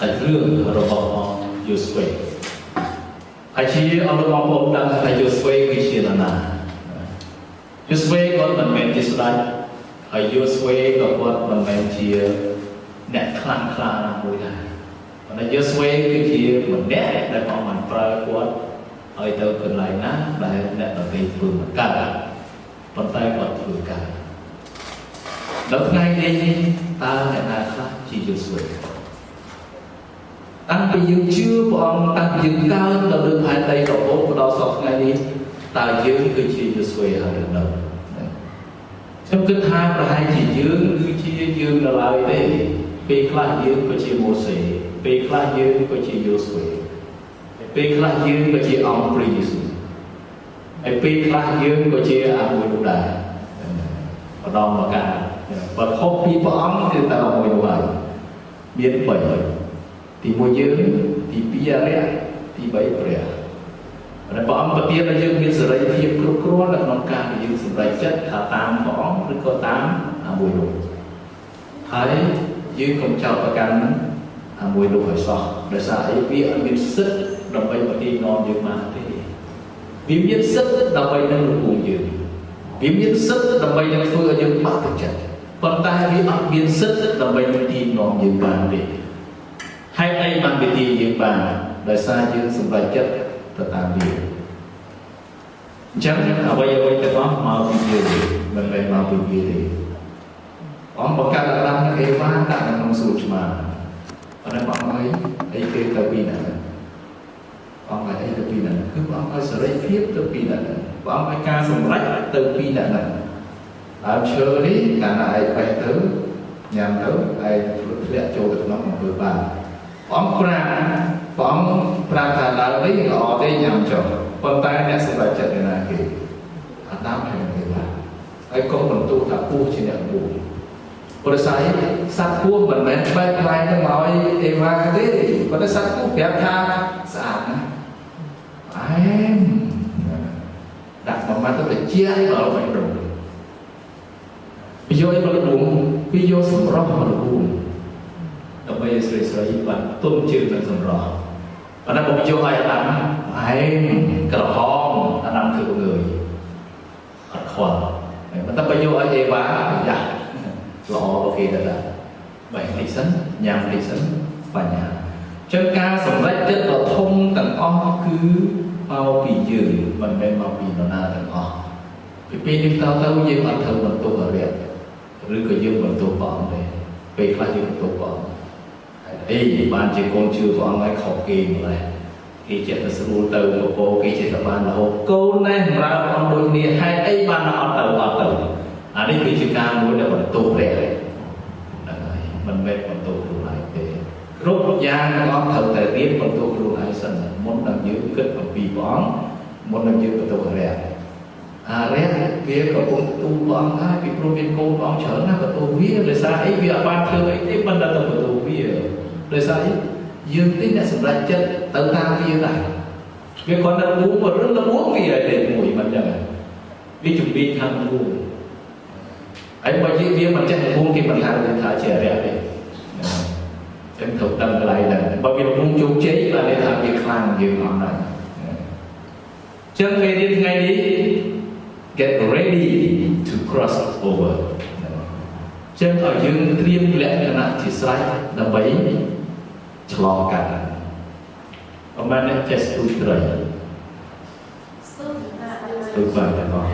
សាច់រឿងរបស់អង្គយូស្វេហើយជាអស់លោកបងប្អូនដឹងថាយូស្វេគឺជានរណាយូស្វេគាត់មិនមែនជាស្ដេចហើយយូស្វេក៏គាត់មិនមែនជាអ្នកខ្លាំងក្លាណាមួយដែរប៉ុន្តែយូស្វេគឺជាម្នាក់ដែលព្រះអង្គបានប្រើគាត់ឲ្យទៅកន្លែងណាដែលអ្នកដទៃធ្វើមិនកើតប៉ុន្តែគាត់ធ្វើកើតនៅថ្ងៃនេះតើអ្នកណាខ្លះជាយូស្វេតាំងពីយើងជឿព្រះអង្គតាំងពីយើងកើតនៅលើផែនដីរហូតមកដល់សព្វថ្ងៃនេះតើយើងគឺជាយូស្វេហើយឬនៅខ្ញុំគិតថាប្រហែលជាយើងគឺជាយើងនៅឡើយទេពេលខ្លះយើងក៏ជាម៉ូសេពេលខ្លះយើងក៏ជាយូស្វេពេលខ្លះយើងក៏ជាអង្គព្រះយេស៊ូវហើយពេលខ្លះយើងក៏ជាអាមួយនោះដែរម្ដងមកកាលបើខុសពីព្រះអង្គគឺតែមួយនោះហើយមាន3ទី1យើងទី2អរិយទី3ព្រះហើយព្រះអង្គប្រទានឲ្យយើងមានសេរីភាពគ្រប់គ្រាន់នៅក្នុងការដែលយើងសម្រេចចិត្តថាតាមព្រះអង្គឬក៏តាមអាមួយនោះហើយយើងកុំចោទប្រកាន់អាមួយនោះឲ្យសោះដោយសារអីវាអត់មានសិទ្ធិដើម្បីប្រទាននាំយើងបានទេវាមានសិទ្ធិដើម្បីនឹងរពងយើងវាមានសិទ្ធិដើម្បីនឹងធ្វើឲ្យយើងបាក់ទឹកចិត្តប៉ុន្តែវាអត់មានសិទ្ធិដើម្បីនឹងទីនាំយើងបានទេហេតុអីបានវាទីយើងបានដោយសារយើងសម្រេចចិត្តទៅតាមវាអញ្ចឹងអ្វីអ្វីទាំងអស់មកពីយើងមិនមែនមកពីវាទេអង្គបង្កើតអាដាមនិងអេវ៉ាដាក់នៅក្នុងសួនច្បារប៉ុន្តែបងអើយអីគេទៅពីណាអង្គឲ្យអីទៅពីណាគឺព្រះអង្គឲ្យសេរីភាពទៅពីណាព្រះអង្គឲ្យការសម្រេចទៅពីណាដើមឈើនេះកាលណាឯងបេះទៅញ៉ាំទៅឯងធ្លាក់ចូលទៅក្នុងអំពើបាបព្រះអង្គប្រាប់ព្រះអង្គប្រាប់ថាដើមនេះល្អទេញ៉ាំចុះប៉ុន្តែអ្នកសម្រេចចិត្តឯណាគេអាដាមហើយនឹងអេវ៉ាហើយកុំបន្ទោសថាពស់ជាអ្នកមួលព្រោះស្អីសត្វពស់មិនមែនបែកផ្លែទៅមកឲ្យអេវ៉ាទេប៉ុន្តែសត្វពស់ប្រាប់ថាស្អាតណាស់អែមដាក់មួយម៉ាត់ទៅតិចដល់បេះដូងវាយកអីមកលបួងវាយកសម្រស់មកលបួងដើម្បីឲ្យស្រីស្រីបានទុំជើងនឹងសម្រស់ប៉ុន្តែបើវាយកឲ្យអាដាមអែមក្រហមអាដាមធ្វើងើយអត់ខ្វល់ប៉ុន្តែបើយកឲ្យអេវ៉ាយ៉ាល្អអូខេដែរបែបតិចសិនញ៉ាំតិចសិនបញ្ញាចឹងការសម្រេចចិត្តដ៏ធំទាំងអស់គឺមកពីយើងមិនមែនមកពីនរណាទាំងអស់ពីពេលនេះតទៅយើងអត់ត្រូវបន្ទោសអរិយឬក៏យើងបន្ទោសព្រះអង្គទេពេលខ្លះយើងបន្ទោសព្រះអង្គអីបានជាកូនជឿព្រះអង្គហើយខុសគេម្ល៉េះគេចេះតែស្រួលទៅពពោគេចេះតែបានរហូតកូនណែសម្រាប់ព្រះអង្គដូចគ្នាហេតុអីបានអត់ទៅអត់ទៅអានេះគឺជាការមួយដែលបន្ទោសព្រះហ្នឹងហើយមិនមែនបន្ទោសខ្លួនឯងទេគ្រប់យ៉ាងទាំងអស់ត្រូវតែរៀនបន្ទោសខ្លួនឯងសិនមុននឹងយើងគិតអំពីព្រះអង្គមុននឹងយើងបន្ទោសអរិយអរិយវាកំពុងទូព្រះអង្គហើយពីព្រោះមានកូនព្រះអង្គច្រើនណាស់បន្ទោសវាដោយសារអីវាអត់បានធ្វើអីទេប៉ុន្តែទៅបន្ទោសវាដោយសារអីយើងទេអ្នកសម្រេចចិត្តទៅតាមវាដែរវាគ្រាន់តែលួងរឿងលួងវាឲ្យលេខមួយមិនចឹងវាជំនាញខាងលួងហើយបើយើងវាមិនចេះលួងគេមិនហៅថាជាអរិយទេចឹងត្រូវដឹងកន្លែងហ្នឹងបើវាលួងជោគជ័យបាទន័យថាវាខ្លាំងយើងអត់ដែរចឹងមេរៀនថ្ងៃនេះ get ready to cross over ចឹងឲ្យយើងត្រៀមលក្ខណៈជាស្រេចដើម្បីឆ្លងកាត់ប្រហែលអ្នកចេះស្ទូចត្រីស្ទូចបានទាំងអស់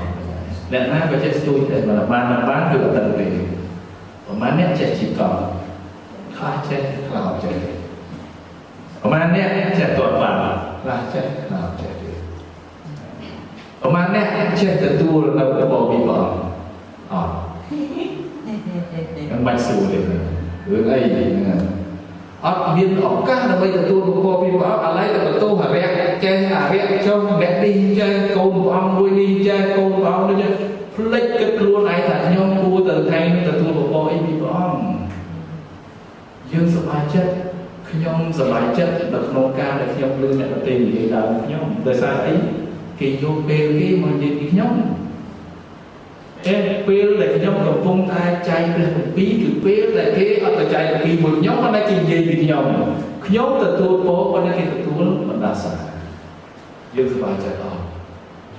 អ្នកណាក៏ចេះស្ទូចដែរបើបានមិនបានគឺអត់ដឹងទេប្រហែលអ្នកចេះជិះកង់ខ្លះចេះខ្លះអត់ចេះទេប្រហែលអ្នកចេះទាត់បាល់ខ្លះចេះខ្លះអត់ចេះទេប្រហែលអ្នកចេះទទួលនៅពរពីព្រះអង្គអត់មិនបាច់សួរទេរឿងអីហ្នឹងអត់មានឱកាសដើម្បីទទួលពរពីព្រះអង្គឥឡូវតែបន្ទោសអរិយចេះអរិយចុះអ្នកនេះចេះកូនព្រះអង្គមួយនេះចេះកូនព្រះអង្គនេះចេះភ្លេចគិតខ្លួនឯងថាខ្ញុំគួរទៅថ្ងៃនេះទទួលពរអីពីព្រះអង្គយើងសប្បាយចិត្តខ្ញុំសប្បាយចិត្តនៅក្នុងការដែលខ្ញុំឮអ្នកដទៃនិយាយដើមខ្ញុំដោយសារអីគេយកពេលគេមកនិយាយពីខ្ញុំ អេពេលដែលខ្ញុំកំពុងតែចែកព្រះគម្ពីរគឺពេលដែលគេអត់ទៅចែកគម្ពីរមួយខ្ញុំប៉ុន្តែគេនិយាយពីខ្ញុំខ្ញុំទទួលពរប៉ុន្តែគេទទួលបណ្ដាសាយើងសប្បាយចិត្តអត់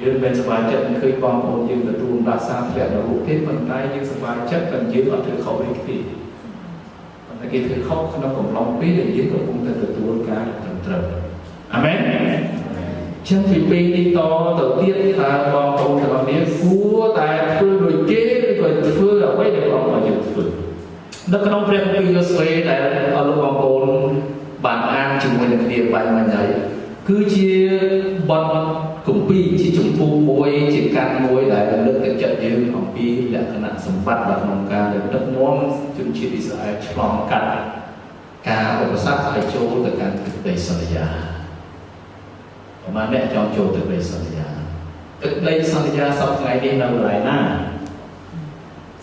យើងមិនសប្បាយចិត្តនឹងឃើញបងប្អូនយើងទទួលបណ្ដាសាធ្លាក់នរកទេប៉ុន្តែយើងសប្បាយចិត្តតែយើងអត់ធ្វើខុសដូចគេប៉ុន្តែគេធ្វើខុសក្នុងកំឡុងពេលដែលយើងកំពុងតែទទួលការត្រឹមត្រូវអាមែនចឹងពីពេលនេះតទៅទៀតតើបងប្អូនទាំងអស់គ្នាគួរតែធ្វើដូចគេឬក៏ធ្វើអ្វីដែលព្រះអង្គឲ្យយើងធ្វើនៅក្នុងព្រះគម្ពីរយូស្វេដែលអស់លោកបងប្អូនបានអានជាមួយនឹងគ្នាបាញ់មិញហើយគឺជាបទគម្ពីរជាជំពូកមួយជាកាត់មួយដែលលើកទឹកចិត្តយើងអំពីលក្ខណៈសម្បត្តិនៅក្នុងការដែលដឹកនាំជនជាតិអ៊ីស្រាអែលឆ្លងកាត់ការឧបសគ្គឲ្យចូលទៅកាន់ទឹកដីសន្យាប្រហែលអ្នកចង់ចូលទឹកដីសន្យាទឹកដីសន្យាសប្តាហ៍ថ្ងៃនេះនៅកន្លែងណា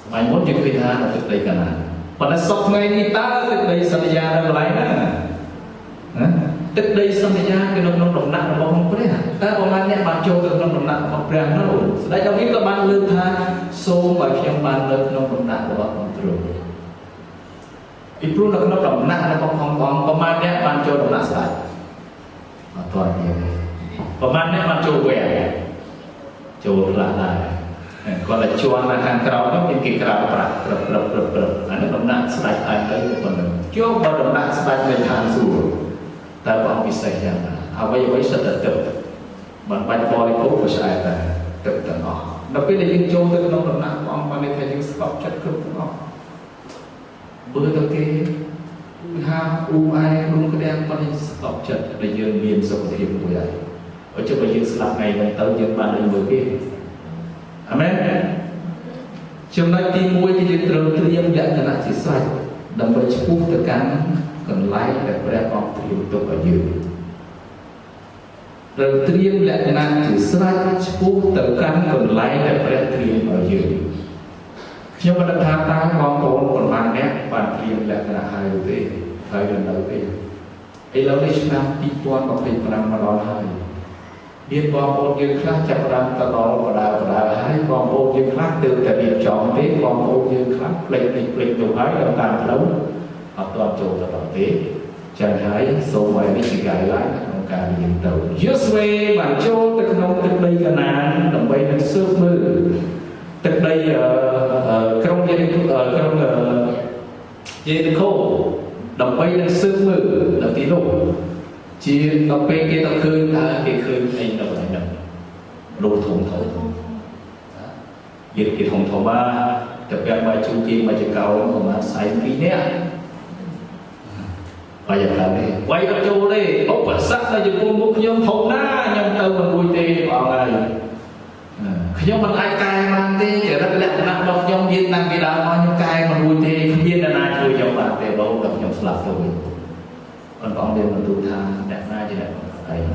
សម័យមុនយើងឃើញថានៅទឹកដីកាណានប៉ុន្តែសប្តាហ៍ថ្ងៃនេះតើទឹកដីសន្យានៅកន្លែងណាណាទឹកដីសន្យាគឺនៅក្នុងដំណាក់របស់ព្រះតើប្រហែលអ្នកបានចូលទៅក្នុងដំណាក់របស់ព្រះនោះស្ដេចដាវីតក៏បានលើកថាសូមឲ្យខ្ញុំបាននៅក្នុងដំណាក់របស់ព្រះទ្រង់ពីព្រោះនៅក្នុងដំណាក់របស់ផងបងប្រហែលអ្នកបានចូលដំណាក់ស្ដេចអត់ទាន់មានទេប្រហែលអ្នកបានចូលវគ្គចូលខ្លះដែរគាត់តែជន់នៅខាងក្រោមនោះមានគេក្រៅប្រាក់ព្រឹបព្រឹបព្រឹបព្រឹបអានេះដំណាក់ស្ដេចឯងទៅប៉ុណ្ណឹងចូលបើដំណាក់ស្ដេចនៅឋានសួគ៌តើព្រះអង្គពិសេសយ៉ាងណាអ្វីអ្វីសិតតែទឹកមិនបាច់បរិភោគក៏ឆ្អែតដែរទឹកទាំងអស់ដល់ពេលដែលយើងចូលទៅក្នុងដំណាក់ព្រះអង្គបានន័យថាយើងស្កប់ចិត្តគ្រប់ទាំងអស់បើទៅគេថាអ៊ូអែរួមក្តាំងប៉ុន្តែស្កប់ចិត្តដែលយើងមានសុខភាពមួយហើយបើចុះបើយើងស្លាប់ថ្ងៃហ្នឹងទៅយើងបានដូចមួយគេអាមែនចំណុចទី1គឺយើងត្រូវត្រៀមលក្ខណៈជាស្រេចដើម្បីឆ្ពោះទៅកាន់កន្លែងដែលព្រះអង្គត្រៀមទុកឲ្យយើងត្រូវត្រៀមលក្ខណៈជាស្រេចឆ្ពោះទៅកាន់កន្លែងដែលព្រះត្រៀមឲ្យយើងខ្ញុំមិនដឹងថាតើបងប្អូនប្រមាណអ្នកបានត្រៀមលក្ខណៈហើយឬទេហើយឬនៅទេឥឡូវនេះឆ្នាំ2025មកដល់ហើយមានបងប្អូនយើងខ្លះចាប់ផ្ដើមទៅដល់បដាបដាហើយបងប្អូនយើងខ្លះទើបតែរៀបចំទេបងប្អូនយើងខ្លះភ្លេចនេះភ្លេចនោះហើយដល់តាមផ្លូវអត់ទាន់ចូលទៅដល់ទេចឹងហើយសូមឲ្យនេះជា guideline ក្នុងការរៀនទៅយូស្វេបានចូលទៅក្នុងទឹកដីកាណានដើម្បីនឹងស៊ើបមើលទឹកដីក្រុងយេរីកូក្រុងយេរីកូដើម្បីនឹងស៊ើបមើលនៅទីនោះជាដល់ពេលគេទៅឃើញតើគេឃើញអីនៅកន្លែងហ្នឹងលុះធំធំយេគេធំធំបាទតែពាក់បាយជូរគេមកចកោប្រហែល42នាក់បាយកាទេវាយអត់ចូលទេឧបសគ្គនៅចំពោះមុខខ្ញុំធំណាស់ខ្ញុំទៅមិនរួចទេព្រះអង្គហើយខ្ញុំមិនអាចកែបានទេចរិតលក្ខណៈរបស់ខ្ញុំមានតាំងពីដើមមកខ្ញុំកែមិនរួចទេគ្មានអ្នកណាជួយខ្ញុំបានទេរហូតដល់ខ្ញុំស្លាប់ទៅវិញប៉ុន្តែព្រះអង្គមានបន្ទូលថាអ្នកណាជាអ្នកឯង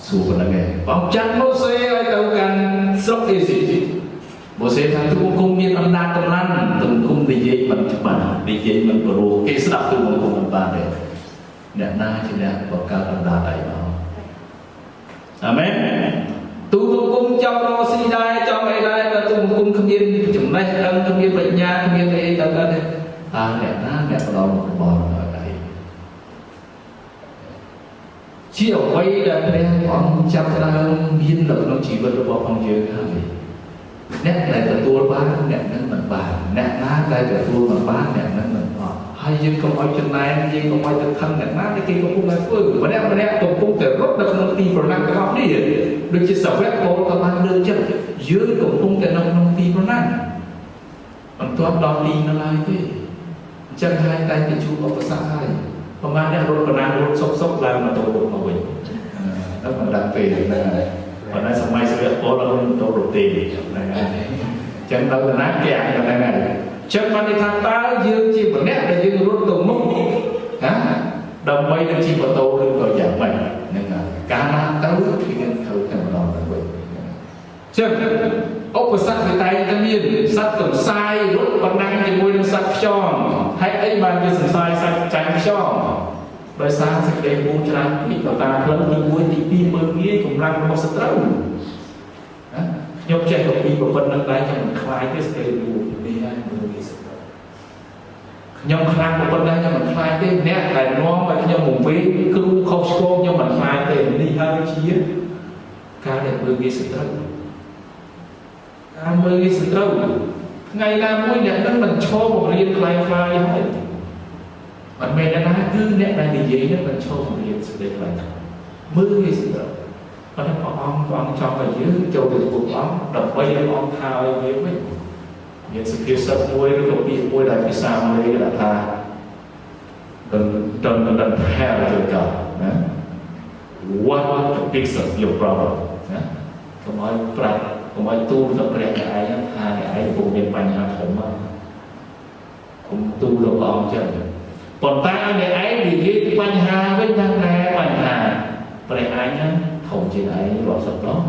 សួរប៉ុណ្្នឹងឯងបងចាត់ម៉ូសេឲ្យទៅកាន់ស្រុកអេស៊ីបម៉ូសេថាទូបង្គំមានអំណាចកម្លាំងទូបង្គំនិយាយមិនច្បាស់និយាយមិនព្រោះគេស្ដាប់ទូបង្គំមិនបានទេអ្នកណាជាអ្នកបង្កើតអំណាចឯងមកអាមែនទូបង្គំចង់រកស៊ីដែរចង់អីដែរតែទូបង្គំគ្មានចំណេះដឹងគ្មានប្រាជ្ញាគ្មានអីទៅទេតើអ្នកណាអ្នកផ្ដល់មុខរបរឲ្យឯងជាអ្វីដែលព្រះអង្គចាប់ផ្ដើមមាននៅក្នុងជីវិតរបស់ផងយើងហើយអ្នកដែលទទួលបានអ្នកនឹងមិនបានអ្នកណាដែលទទួលមិនបានអ្នកនឹងមិនអត់ហើយយើងកុំឲ្យចំណែនយើងកុំឲ្យទៅខឹងអ្នកណាដែលគេកំពុងតែធ្វើម្នាក់ម្នាក់កំពុងតែរត់នៅក្នុងទីប្រណាំងទាំងអស់នេះដូចជាសាវកពលក៏បានលើកចិត្តយើងកំពុងតែនៅក្នុងទីប្រណាំងមិនទាន់ដល់ទីនៅឡើយទេអញ្ចឹងហើយតែទៅជួបឧបសគ្គហើយប្រហែលអ្នករត់ប្រណាំងរត់សុកសុកឡើងម៉ូតូរត់មកវិញដល់មិនដឹងទេហ្នឹងហើយប៉ុន្តែសម័យសាវកពលអត់រត់ម៉ូតូរត់ទេហ្នឹងហើយអញ្ចឹងដល់ណាគេអាហ្នឹងហើយចឹងបានន័យថាតើយើងជាម្នាក់ដែលយើងរត់ទៅមុខណាដើម្បីនឹងជិះម៉ូតូឬក៏យ៉ាងម៉េចហ្នឹងហើយកាលណាទៅគឺយើងត្រូវតែម្ដងទៅវិញចឹងឧបសគ្គវាតែងតែមានសត្វទន្សាយរត់បណ្ដាំងជាមួយនឹងសត្វខ្យងហេតុអីបានជាសន្សាយសត្វចាញ់ខ្យងដោយសារសេចក្តីមូលច្រើនពេកទៅតាមផ្លូវទី1ទី2មើលងាយកម្លាំងរបស់សត្រូវណា ខ្ញុំចេះតែពីប្រពន្ធនឹងដែរខ្ញុំមិនខ្លាចទេស្ដីលួនេះហើយមើលងាយសត្រូវខ្ញុំខ្លាំងប្រពន្ធដែរខ្ញុំមិនខ្លាចទេអ្នកដែលនាំឲ្យខ្ញុំមកវិញគ្រូខុសឆ្គងខ្ញុំមិនខ្លាចទេនេះហើយជាការដែលមើលងាយសត្រូវការមើលងាយសត្រូវថ្ងៃណាមួយអ្នកនឹងមិនឈរបង្រៀនខ្លាយខ្លាយហើយមិនមែនអ្នកណាគឺអ្នកដែលនិយាយនឹងមិនឈរបង្រៀនសេចក្តីខ្លាយខ្លាយមើលងាយសត្រូវប៉ុន្តែព្រះអង្គព្រះអង្គចង់ឲ្យយើងចូលទៅចំពោះព្រះអង្គដើម្បីឲ្យព្រះអង្គថាឲ្យយើងវិញមានសុភាសិតមួយឬក៏ពាក្យមួយដែលភាសាអង់គ្លេសគេថា don't tell to God ណា what the big of your problem ណាកុំឲ្យប្រាប់កុំឲ្យទូលទៅព្រះអ្នកឯងថាអ្នកឯងកំពុងមានបញ្ហាធំមកកុំទូលទៅព្រះអង្គចឹងប៉ុន្តែឲ្យអ្នកឯងនិយាយពីបញ្ហាវិញថាណែបញ្ហាព្រះឯងហ្នឹងធំជាងឯងរាប់សិបដង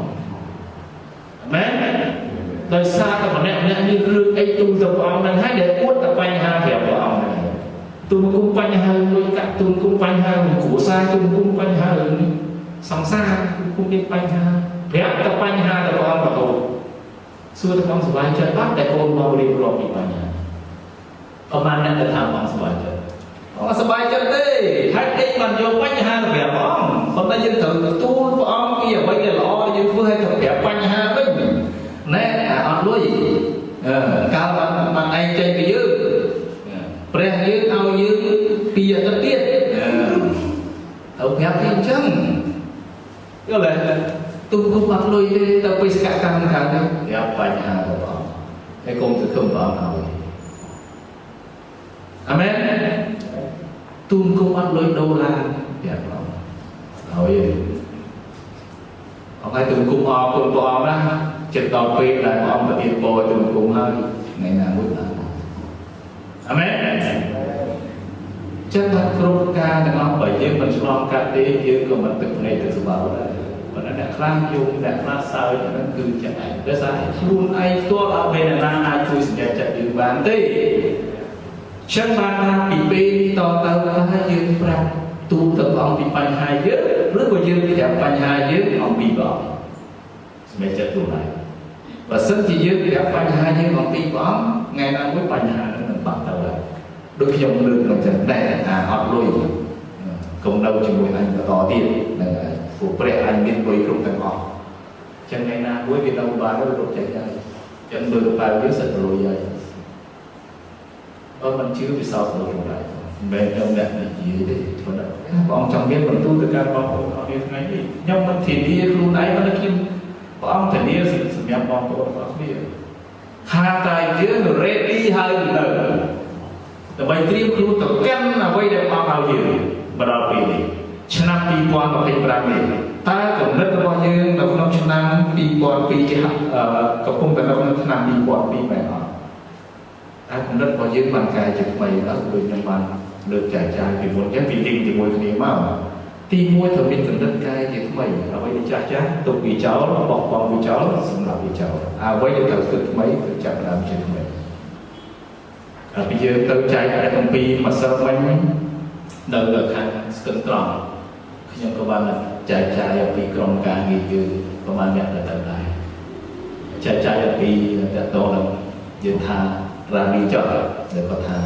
មែនដោយសារតែម្នាក់ម្នាក់មានរឿងអីទូលទៅព្រះអង្គហ្នឹងហើយដែលអួតតែបញ្ហាប្រាប់ព្រះអង្គហ្នឹងទូលគុំបញ្ហាលុយកាក់ទូលគុំបញ្ហាគ្រួសារទូលគុំបញ្ហារឿងសង្សារគុំមានបញ្ហាប្រាប់តែបញ្ហាទៅព្រះអង្គរហូតសួរទៅព្រះអង្គសប្បាយចិត្តបាត់តែកូនមករៀបរាប់ពីបញ្ហាប្រហែលអ្នកទៅថាព្រះអង្គសប្បាយចិត្តអង្គសប្បាយចិត្តទេហេតុអីបានយកបញ្ហាទៅប្រាប់ព្រះអង្គប៉ុន្តែយើងត្រូវទូលព្រះអង្គពីអ្វីដែលល្អដែលយើងធ្វើឲ្យទៅប្រាប់បញ្ហាវិញណែអាអត់លុយអឺកាលបានបានឯងចេញពីយើងព្រះយើងឲ្យយើងពីអាទិត្យទៀតត្រូវប្រាប់គេអញ្ចឹងយល់ទេទូគុំអត់លុយទេទៅបេសកកម្មខាងនេះប្រាប់បញ្ហាទៅព្រះអង្គហើយកុំសង្ឃឹមព្រះអង្គឲ្យអាមែនទូនគុំអត់លុយដុល្លារប្រាប់ព្រះអង្គហើយអង្ហើយទូនគុំអរគុណព្រះអង្គណាចិត្តដល់ពេលដែលព្រះអង្គប្រទានពរឲ្យទូនគុំហើយថ្ងៃណាមួយបានអាមែនចឹងថាគ្រប់ការទាំងអស់បើយើងមិនឆ្លងកាត់ទេយើងក៏មិនទឹកភ្នែកទៅស្បោដែរប៉ុន្តែអ្នកខ្លះយំអ្នកខ្លះសើចហ្នឹងគឺចិត្តឯងដោយសារខ្លួនឯងផ្ទាល់អត់មានអ្នកណាអាចជួយសម្រេចចិត្តយើងបានទេចឹងបានថាពីពេលនេះតទៅតើយើងប្រាប់ទូទៅព្រះអង្គពីបញ្ហាយើងឬក៏យើងប្រាប់បញ្ហាយើងអំពីព្រះអង្គសម្រេចចិត្តខ្លួនឯងបើសិនជាយើងប្រាប់បញ្ហាយើងអំពីព្រះអង្គថ្ងៃណាមួយបញ្ហាហ្នឹងនឹងបាត់ទៅហើយដូចខ្ញុំលើកក្នុងចឹងដែរអាអត់លុយកុំនៅជាមួយអញបន្តទៀតហ្នឹងហើយព្រោះព្រះអញមានលុយគ្រប់ទាំងអស់ចឹងថ្ងៃណាមួយវានៅបានទៅរត់ចេញហើយចឹងដូចកប៉ាល់យើងសិតលុយហើយបើមិនជឿពិសោធន៍មើលខ្លួនឯងមិនមែនខ្ញុំអ្នកនិយាយទេប៉ុន្តែព្រះអង្គចង់មានបន្ទូលទៅកាន់បងប្អូនអរគ្នាថ្ងៃនេះខ្ញុំមិនធានាខ្លួនឯងប៉ុន្តែខ្ញុំព្រះអង្គធានាសម្រាប់បងប្អូនអរគ្នាថាតែយើង ready ហើយនៅដើម្បីត្រៀមខ្លួនទៅកាន់អ្វីដែលព្រះអង្គឲ្យយើងមកដល់ពេលនេះឆ្នាំ2025នេះតើគំនិតរបស់យើងនៅក្នុងឆ្នាំ2002គេកំពុងតែនៅក្នុងឆ្នាំ2002មែនអត់តើគំនិតរបស់យើងបានកែជាថ្មីដល់ដូចខ្ញុំបានលើកចែកចាយពីមុនអញ្ចឹងពីទីជាមួយគ្នាមកទី1ត្រូវមានគំនិតកែជាថ្មីអ្វីដែលចាស់ចាស់ទុកវាចោលបោះបង់វាចោលសម្រាប់វាចោលអ្វីដែលត្រូវគិតថ្មីគឺចាប់ផ្ដើមជាថ្មីហើយពីយើងទៅចែកព្រះគម្ពីរម្សិលមិញនៅខាងស្ទឹងត្រង់ខ្ញុំក៏បានចែកចាយអំពីក្រុមការងារយើងប្រហែលអ្នកទៅដែរចែកចាយអំពីតកតងនឹងយើងថារាវីចុះដែលគាត់ថា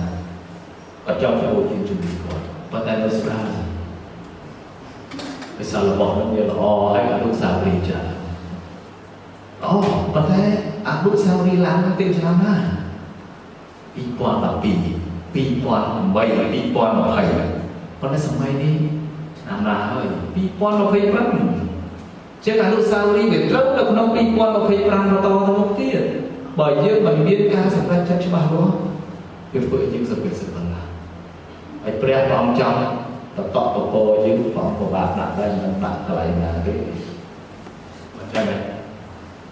គាត់ចង់ចូលជាជំនាញគាត់ប៉ុន្តែនៅស្រាលភាសារបស់នឹងវាល្អហើយអនុស្សាវរីយ៍ច្រើនអូប៉ុន្តែអនុស្សាវរីយ៍ឡើងទៅច្រើនណាស់2012 2008 2020ប៉ុន្តែសម័យនេះឆ្នាំណាហើយ2025ជាងអនុស្សាវរីយ៍វាត្រូវនៅក្នុង2025បន្តទៅមុខទៀតបើយើងមិនមានការសម្រេចចិត្តច្បាស់លាស់វាធ្វើឲ្យយើងសពិសិបន្លាហើយព្រះព្រះអង្គចង់តតពពយើងព្រះអង្គពិបាកដាក់ដែរមិនដាក់កន្លែងណាទេអញ្ចឹង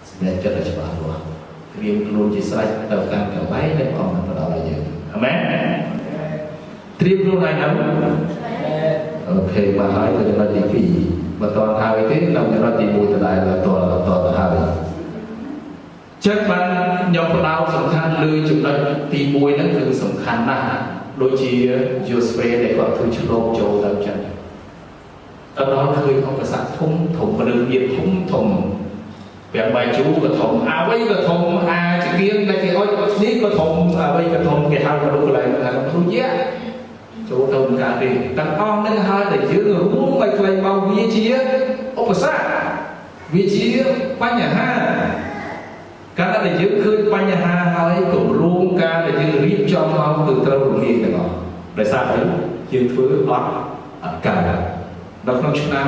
សម្រេចចិត្តឲ្យច្បាស់លាស់ត្រៀមខ្លួនជាស្រេចទៅកាន់កន្លែងដែលព្រះអង្គនឹងផ្ដល់ឲ្យយើងអាមែនត្រៀមខ្លួនឲ្យនៅOK បាទហើយទៅចំណុចទី2បើតន់ហើយទេនៅចំណុចទី1ដដែលតតតទៅហើយចឹងបានខ្ញុំផ្ដោតសំខាន់លើចំណុចទី1ហ្នឹងគឺសំខាន់ណាស់ដូចជាយូស្វេដែលគាត់ធ្វើឆ្លងចូលទៅចឹងទៅដល់ឃើញឧបសគ្គធំធំមនុស្សមានធំធំ ពាំងបាយជូរក៏ធំអាវីក៏ធំអាចៀងដែលគេអុចនេះក៏ធំអាវីក៏ធំគេហៅមនុស្សកន្លែងថាមនុស្សយៈចូលទៅមិនកើតទេទាំងអស់នឹងហើយដែលយើងរួមឲ្យខ្លីមកវាជាឧបសគ្គវាជាបញ្ហាកាលដែលយើងឃើញបញ្ហាហើយគម្រោងការដែលយើងរៀបចំមកគឺត្រូវរលាយទាំងអស់ដោយសារអីយើងធ្វើអត់អត់កើតនៅក្នុងឆ្នាំ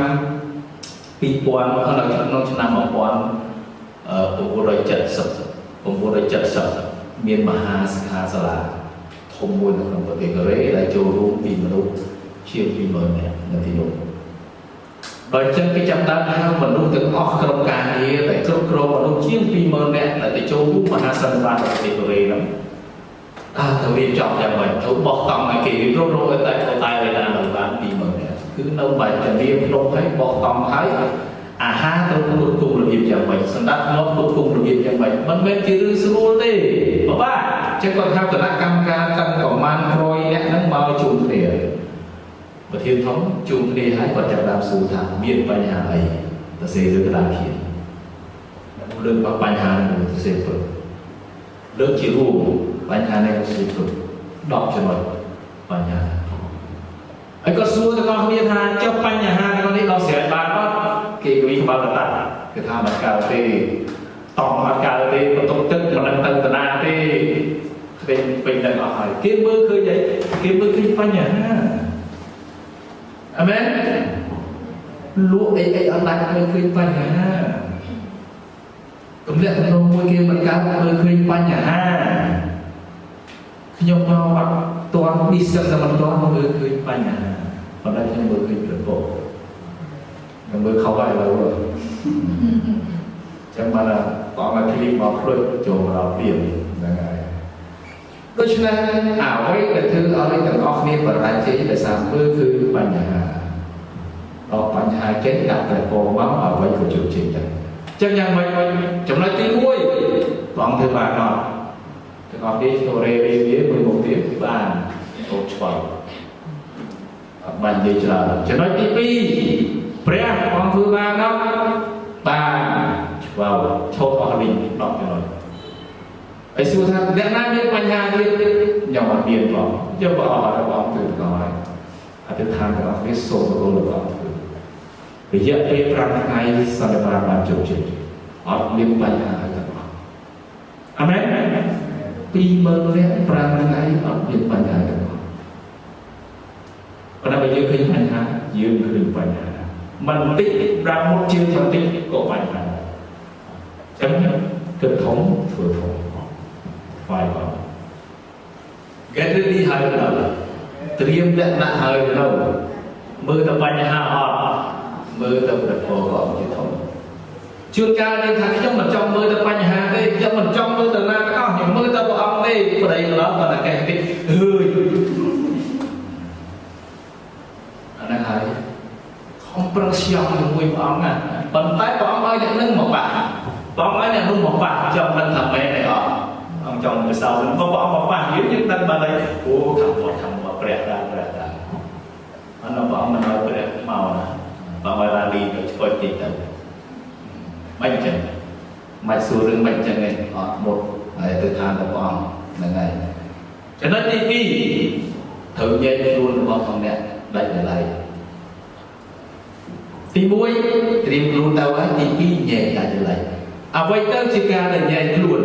2000នៅក្នុងឆ្នាំ1970 970មានមហាសិក្ខាសាលាធំមួយនៅក្នុងប្រទេសកូរ៉េដែលចូលរួមពីមនុស្សជាង20000នាក់នៅទីនោះដល់ចឹងគេចាប់ដើមហៅមនុស្សទាំងអស់ក្រុមការងារដែលគ្រប់គ្រងមនុស្សជាង20000នាក់ដែលទៅចូលរួមមហាសន្និបាតប្រទេសកូរ៉េហ្នឹងតើទៅរៀបចំយ៉ាងម៉េចទៅបោះតង់ឲ្យគេរៀបរកតែតែឯណានៅបាន20000នាក់គឺនៅបែបជំរាបភ្នំហើយបោះតង់ហើយអាហារត្រូវគ្រប់គ្រងរបៀបយ៉ាងម៉េចសម្រាប់ធ្នាប់គ្រប់គ្រងរបៀបយ៉ាងម៉េចមិនមែនជារឿងស្រួលទេបាទចឹងគាត់ហៅគណៈកម្មការតាំងប្រមាណ100នាក់ហ្នឹងមកជួបគ្នាប្រធានធំជួបគ្នាហើយគាត់ចាប់ដើមសួរថាមានបញ្ហាអីទៅសេលើក្តារខៀនលើកមកបញ្ហានេះទៅសេពឹកលើកជារួមបញ្ហានេះទៅសេពឹក10ចំណុចបញ្ហាហើយក៏សួរទាំងអស់គ្នាថាចុះបញ្ហាទាំងនេះដោះស្រាយបានអត់គេក៏វិក្បាលតតាគេថាមិនកើតទេតង់អត់កើតទេបន្ទប់ទឹកមិនដឹងទៅតាណាទេពេញពេញទាំងអស់ហើយគេមើលឃើញអីគេមើលឃើញបញ្ហាអាមែនលក់អីអីអត់ដាច់មើលឃើញបញ្ហាទំនាក់ទំនងមួយគេមិនកើតមើលឃើញបញ្ហាខ្ញុំមកអត់ទាន់ឌីសឹងតែមិនទាន់មើលឃើញបញ្ហាប៉ុន្តែខ្ញុំមើលឃើញព្រះពរខ្ញុំមើលខុសហើយឥឡូវចឹងបានបងឲ្យឃ្លីបមកភ្លុចចូលមកដល់ព្រាមហ្នឹងហើយដូច្នេះអ្វីដែលធ្វើឲ្យទាំងអស់គ្នាបរាជ័យដោយសារមើលគឺបញ្ហាដល់បញ្ហាចេញដាក់ព្រះពរមកអ្វីក៏ជោគជ័យដែរចឹងយ៉ាងម៉េចចំណុចទី1បងធ្វើបានអត់ទាំងអស់គ្នាចូលរេរេវាមួយមុខទៀតបានអូឆ្វល់អត់បាននិយាយច្រើនចំណុចទី2ព្រះបងធ្វើបានអត់បានឆ្វល់ឈប់អស់លីង10ចំណុចហើយសួរថាអ្នកណាមានបញ្ហាទៀតខ្ញុំអត់មានផងយកបើអស់ហើយបងធ្វើទាំងអស់ហើយអធិដ្ឋានទាំងអស់គ្នាសូមប្រគល់របស់ធ្វើរយៈពេល5ថ្ងៃសន្និបាតបានជោគជ័យអត់មានបញ្ហាអីទាំងអស់អាមែន20000នាក់5ថ្ងៃអត់មានបញ្ហាទាំងអស់ប៉ុន្តែបើយើងឃើញបញ្ហាយើងឃើញបញ្ហាមិនតិចប្រាំមុខជើងមិនតិចក៏បញ្ហាចឹងគិតធំធ្វើធំថ្វាយបង Get ready ហើយនៅត្រៀមលក្ខណៈហើយនៅមើលទៅបញ្ហាអត់មើលទៅព្រះពរក៏ជាធំជួនកាលយើងថាខ្ញុំមិនចង់មើលទៅបញ្ហាទេខ្ញុំមិនចង់មើលទៅណាទាំងអស់ខ្ញុំមើលទៅព្រះអង្គទេប្តីម្ដងគាត់តែកេះតិចអើយអាហ្នឹងហើយខំប្រឹងស្យង់ជាមួយព្រះអង្គណាប៉ុន្តែព្រះអង្គឲ្យអ្នកនឹងមកបាក់ព្រះអង្គឲ្យអ្នកនោះមកបាក់ចង់ដឹងថាមែនទេអត់អង្គចង់ទៅសោនឹងព្រះអង្គមកប៉ះយើងយើងដឹងបាត់ហើយអូខាងវត្តខាងមកព្រះដែរព្រះដែរអត់ព្រះអង្គមិនឲ្យព្រះមកណាព្រះអង្គឲ្យរ៉ាលីទៅឆ្កុយតិចទៅមិនអញ្ចឹងមិនសួររឿងមិនអញ្ចឹងទេអត់មុតហើយទៅឋានទៅព្រះអង្គហ្នឹងហើយចំណុចទី2ត្រូវញែកខ្លួនរបស់ផងអ្នកដាច់ដោយឡែកទី1ត្រៀមខ្លួនទៅហើយទី2ញែកដាច់ដោយឡែកអ្វីទៅជាការដែលញែកខ្លួន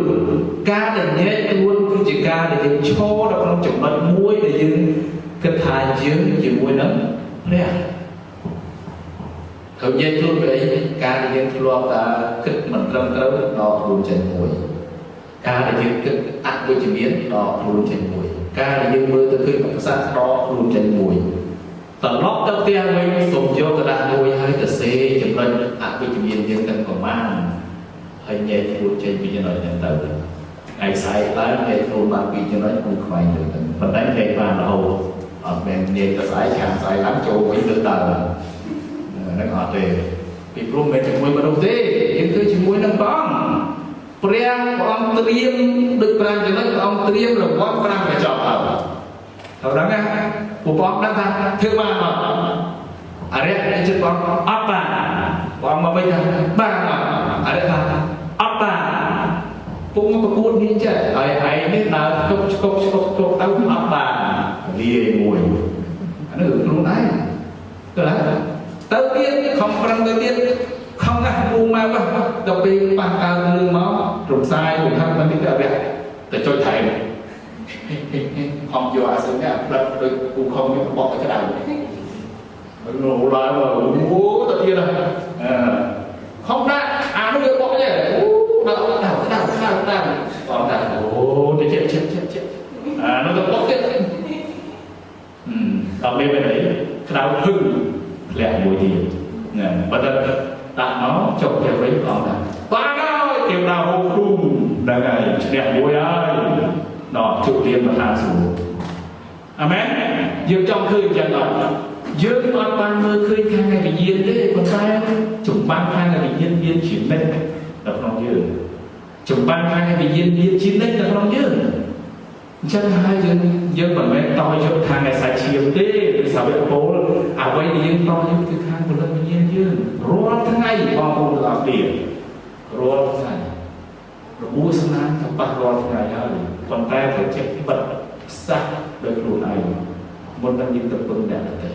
ការដែលញែកខ្លួនគឺជាការដែលយើងឈរនៅក្នុងចំណុចមួយដែលយើងគិតថាយើងជាមួយនឹងព្រះត្រូវញែកខ្លួនពីអីការដែលយើងធ្លាប់តែគិតមិនត្រឹមត្រូវដល់ខ្លួនចេញមួយការដែលយើងគិតអវិជ្ជមានដល់ខ្លួនចេញមួយការដែលយើងមើលទៅឃើញឧបសគ្គដល់ខ្លួនចេញមួយត្រឡប់ទៅផ្ទះវិញសូមយកក្រដាសមួយហើយទៅសេចំណុចអវិជ្ជមានយើងទាំងប្រមាណហើយញែកខ្លួនចេញពីចំណុចហ្នឹងទៅថ្ងៃស្អែកឡើងញែកខ្លួនបានពីចំណុចគូខ្វែងទៅប៉ុន្តែញែកបានរហូតអត់មែនញែកទៅស្អែកខាងស្អែកឡើងចូលវិញទៅដើមហ្នឹងអត់ទេពីព្រោះមិនជាមួយមនុស្សទេយើងគឺជាមួយនឹងព្រះអង្គព្រះព្រះអង្គត្រៀមដូច5ចំណុចព្រះអង្គត្រៀមរង្វាន់5កញ្ចប់ហើយត្រូវដឹងណាពួកព្រះអង្គដឹងថាធ្វើបានអត់អរិយចិត្តព្រះអង្គអត់បានព្រះអង្គមកវិញថាបានអត់អរិយថា ពុងប្រកួតនេះចេះឲ្យឯងនេះដើរឆ្កប់ឆ្កប់ឆ្កប់ឆ្កប់ទៅអត់បានលាយមួយអានេះខ្លួនឯងទៅហើយទៅទៀតខំប្រឹងទៅទៀតខំណាស់ពូម៉ៅដល់ពេលប៉ះកើលឿងមករំសាយរំហាត់មិននេះទៅអរិយទៅចុចថែមខំយកអាសិននេះផ្លិតដូចពូខំនេះបកទៅក្តៅនោះឡើយអូទៅទៀតអឺខំដាក់អានោះវាបកទេអូដល់ដល់ដល់ដល់ដល់បងថាអូទៅជិះជិះជិះជិះអានោះទៅបកទៀតដល់ពេលពេលអីក្តៅភឹងធ្លាក់មួយទៀតណាបើតែដាក់មកចុកទៅវិញបងថាបានហើយគេដល់ហូបគ្រូហ្នឹងហើយឈ្នះមួយហើយដល់ជក់លៀនប្រធានស្រួលអាមែនយើងចង់ឃើញចឹងអត់យើងអត់បានមើលឃើញខាងឯវិញ្ញាណទេប៉ុន្តែចម្បាំងខាងឯវិញ្ញាណមានជានិច្ចនៅក្នុងយើងចម្បាំងខាងឯវិញ្ញាណមានជានិច្ចនៅក្នុងយើងអញ្ចឹងហើយយើងមិនមែនតយុទ្ធខាងឯសាច់ឈាមទេដោយសាវកពលអ្វីដែលយើងតយុទ្ធគឺខាងពលិវិញ្ញាណយើងរាល់ថ្ងៃបងប្អូនទាំងអស់គ្នារាល់ថ្ងៃរបួសស្នាមទៅប៉ះរាល់ថ្ងៃហើយប៉ុន្តែត្រូវចេះបិទផ្សះដោយខ្លួនឯងមុននឹងយើងទៅពឹងអ្នកដទៃ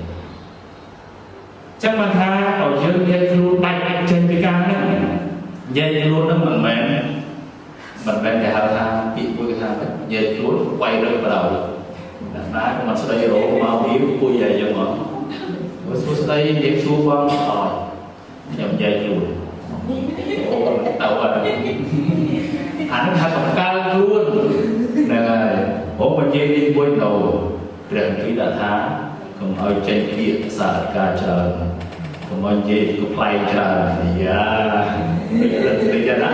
ចឹងបានថាឲ្យយើងនិយាយខ្លួនដាច់ចេញពីការហ្នឹងនិយាយខ្លួនហ្នឹងមិនមែនគេហៅថាពាក្យមួយគេថានិយាយខ្លួនវាយរឹងបដ ாய் ណាក៏មិនស្ដីរោមកវាពុយអីចឹងហ្មងសួស្ដីនិយាយសួរបងអត់ខ្ញុំនិយាយខ្លួនអូទៅអត់អានោះថាបង្កើនខ្លួនហ្នឹងហើយអូមកនិយាយនេះមួយទៅព្រះគម្ពីរដាក់ថាកុំឲ្យចេញពាក្យសារការច្រើនកុំឲ្យនិយាយកំប្លែងច្រើនយ៉ាតិចណា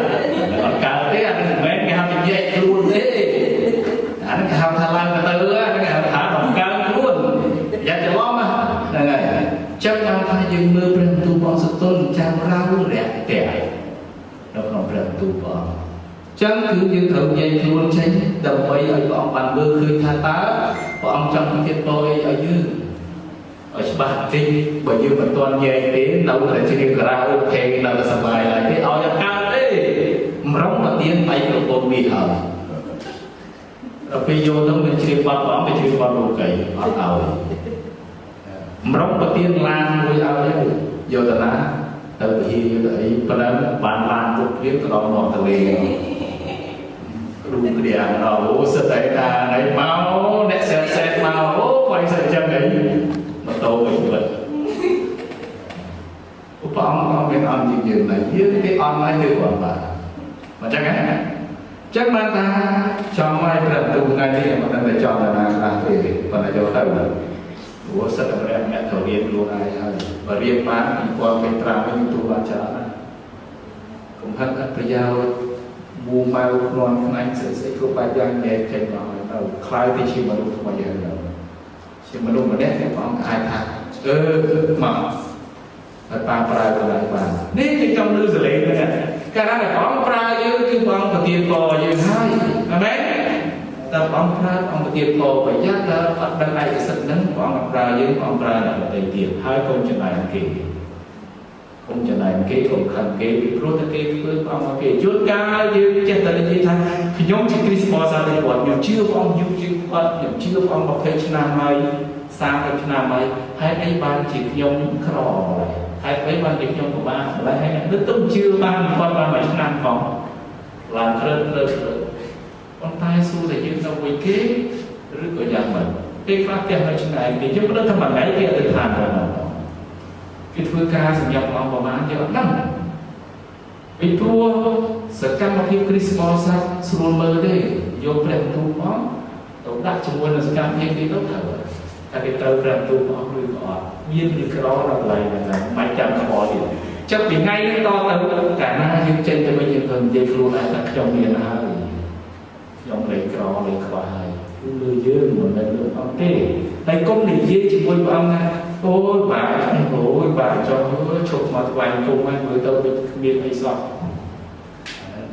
អត់កើតទេអានេះមិនមែនគេហៅនិយាយខ្លួនទេអានេះគេហៅថាឡើងទៅអានេះគេហៅថាបង្កើនខ្លួនយ៉ាច្រឡំហ្នឹងហើយចឹងបានថាយើងមើលព្រះបន្ទូលព្រះអង្គសតុនចាំរៅរាក់តែនៅក្នុងព្រះបន្ទូលព្រះអង្គចឹងគឺយើងត្រូវនិយាយខ្លួនចេញដើម្បីឲ្យព្រះអង្គបានមើលឃើញថាតើព្រះអង្គចង់ប្រទានពរអីឲ្យយើងឲ្យច្បាស់តិចបើយើងមិនទាន់ញែកទេនៅតែជាការ៉ាអូខេនៅតែសប្បាយហើយទេឲ្យតែកើតទេម្រុំប្រទានដៃប្រពន្ធនេះហើយដល់ពេលយកទៅមានជ្រាបបាត់ព្រះអង្គទៅជ្រាបបាត់លោកីអត់ឲ្យម្រុំប្រទានឡានមួយឲ្យយកទៅណាទៅពហិយកទៅអីប៉ុណ្ណឹងបានឡានពុកព្រៀងទៅដល់មាត់ទន្លេគ្រូគ្រាដល់អូសិតតែតាណៃមកអ្នកសែតសែតមកអូបាយសិតចឹងអីម៉ូតូមួយជីវិតព្រះអង្គក៏មានអង្គជាងយើងដែរយើងគេអន់ហើយគឺអន់បាទមិនចឹងហ៎ចឹងបានថាចង់ឲ្យព្រះបន្ទូលថ្ងៃនេះមិនដឹងតែចង់ដល់ណាខ្លះទេប៉ុន្តែយកទៅព្រោះសិតតែម្នាក់អ្នកត្រូវរៀនខ្លួនឯងហើយបើរៀនបាន2025វិញទទួលបានច្រើនណាស់កុំហឹងអត់ប្រយោជន៍មួម៉ៅខ្លួនខ្នាញ់ស្អីស្អីគ្រប់បែបយ៉ាងញែកចេញមកហើយទៅខ្លាយទៅជាមនុស្សថ្មីហើយទៅជាមនុស្សម្នាក់ដែលព្រះអង្គអាចថាអឺមកហើយតាមប្រើខ្លួនឯងបាននេះគេចង់លឺសលេងហ្នឹងកាលណាព្រះអង្គប្រើយើងគឺព្រះអង្គប្រទានពរយើងហើយអាមែនតែព្រះអង្គប្រើអង្គប្រទានពរប្រយ័ត្នតើអត់ដឹងឯកសិទ្ធិហ្នឹងព្រះអង្គប្រើយើងព្រះអង្គប្រើអ្នកដទៃទៀតហើយកុំចំណែនគេកុំចំណែនគេកុំខឹងគេពីព្រោះតែគេធ្វើព្រះអង្គគេជួនកាលយើងចេះតែនិយាយថាខ្ញុំជាគ្រីស្ទបរិស័ទនៃគាត់ខ្ញុំជឿព្រះអង្គយូរជាងគាត់ខ្ញុំជឿព្រះអង្គ20ឆ្នាំហើយ30ឆ្នាំហើយហេតុអីបានជាខ្ញុំក្រហេតុអីបានជាខ្ញុំពិបាកម្ល៉េះហើយនឹកទៅជឿបានគាត់បានមួយឆ្នាំផងឡើងគ្រើគ្រើគ្រើប៉ុន្តែសួរតែយើងនៅវិញគេឬក៏យ៉ាងម៉េចពេលខ្លះផ្ទះនៅឆ្ងាយគេយើងមិនដឹងថាមួយថ្ងៃគេអត់ទៅឋានទៅណាគេធ្វើការសម្រាប់អង្គប្រមាណយើងអត់ដឹងពីព្រោះសកម្មភាពគ្រីស្ទបរិស័ទស្រួលមើលទេយកព្រះបន្ទូលផងទៅដាក់ជាមួយនឹងសកម្មភាពនេះទៅត្រូវតែគេត្រូវព្រះបន្ទូលផងឬក៏អត់មានឬក្រនៅកន្លែងហ្នឹងមិនចាំខ្វល់ទៀតចាប់ពីថ្ងៃនេះតទៅកាលណាយើងចេញទៅវិញយើងទៅនិយាយខ្លួនឯងថាខ្ញុំមានហើយខ្ញុំលែងក្រលែងខ្វះហើយគឺលើយើងមិនមែនលើអង្គទេតែកុំនិយាយជាមួយព្រះអង្គណាអូយបាទអូយបាទចង់ឈប់មកថ្វាយគុំហើយមើលទៅដូចគ្មានអីសោះ